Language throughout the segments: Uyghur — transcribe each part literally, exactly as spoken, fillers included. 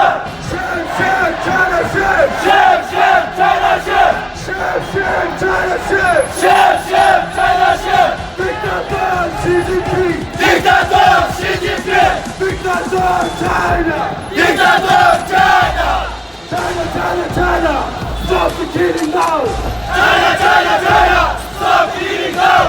Shim, shim, China, shim! Shim, shim, China, shim! Shim, shim, China, shim! Shim, shim, China, shim! Diktator Xi Jinping! Diktator Xi Jinping! Diktator China! Diktator China! China, China, China! Stop the killing now! China, China, China! Stop the killing now!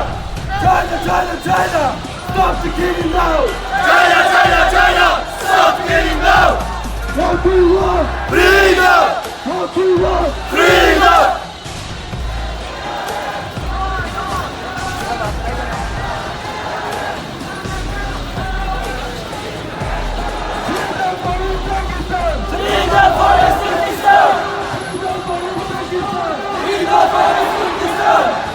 China, China, China! Stop the killing now! China, China, China! Stop the killing now! What do you want? Freedom! What do you want? Freedom! Freedom for Uzbekistan! Freedom for Uzbekistan! Freedom for Uzbekistan! Freedom for Uzbekistan!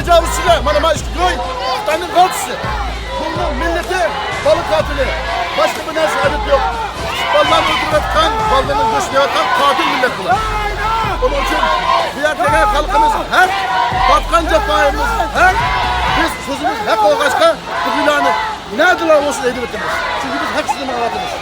ئۈستىدە مانا، مانا ئىككى كوي، خىتاينىڭ غالتىسى. بۇنىڭ مىللىتى بالا قاتىلى. باشقا بىر نەرسە ئادەت يوق. بالىلارنى ئۆلتۈرۈۋاتقان، بالىلىرىنى گۆشلەۋاتقان قاتىل مىللەت بۇلار. ئۇنىڭ ئۈچۈن بۇ يەردىكى خەلقىمىز ھەق، تارتقان جاپايىمىز ھەق، بىز سۆزىمىز ھەق بولغاچقا، بۇ بىلانى نەدىلا بولسۇن ھەيدەۋېتىمىز. چۈنكى بىز ھەق ئۈستىدە ماڭىۋاتىمىز.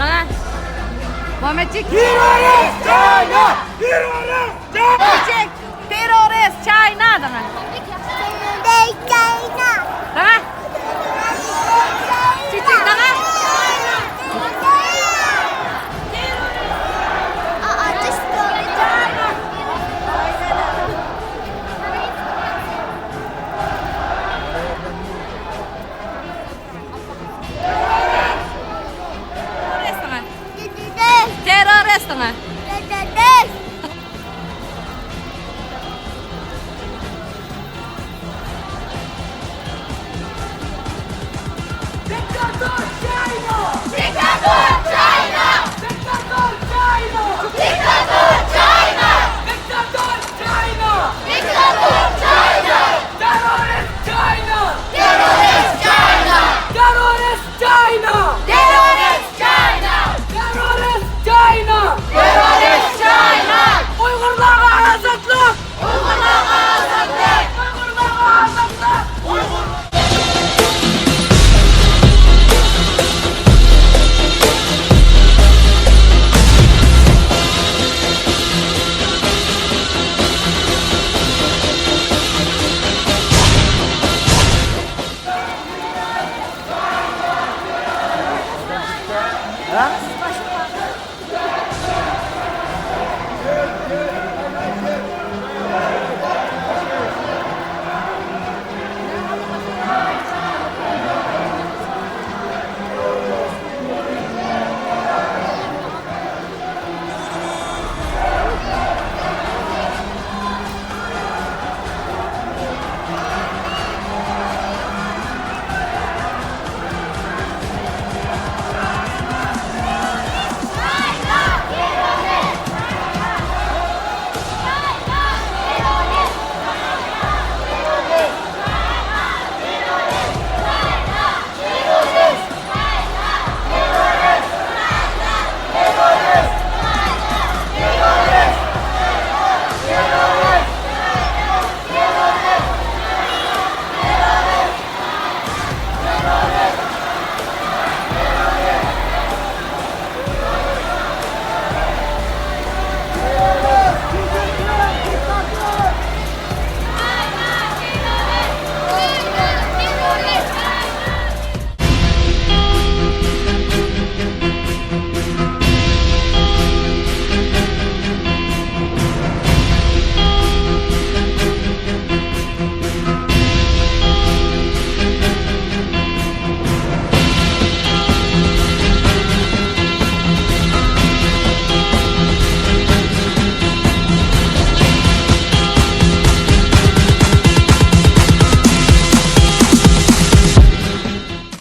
قاراڭ. مۇھەممەتجىك. تېررورىست چاينا! تېررورىست چاينا! مۇھەممەتجىك. تېررورىست چاينا دەڭە. قاراڭ. چېچەك دەڭە. تېررورىستىڭە. تېررورىستىڭە. دىكتاتور چاينا! دىكتاتور چاينا! دىكتاتور چاينا! دىكتاتور چاينا! دىكتاتور چاينا! دىكتاتور چاينا! تېررورىست چاينا! تېررورىست چاينا! تېررورىست چاينا! تېررورىست چاينا! تېررورىست چاينا! تېررورىست چاينا! ئۇيغۇرلارغا ئازادلىق! ئۇيغۇرلارغا ئازادلىق! ئۇيغۇرلارغا ئازادلىق! ئۇيغۇر ھە؟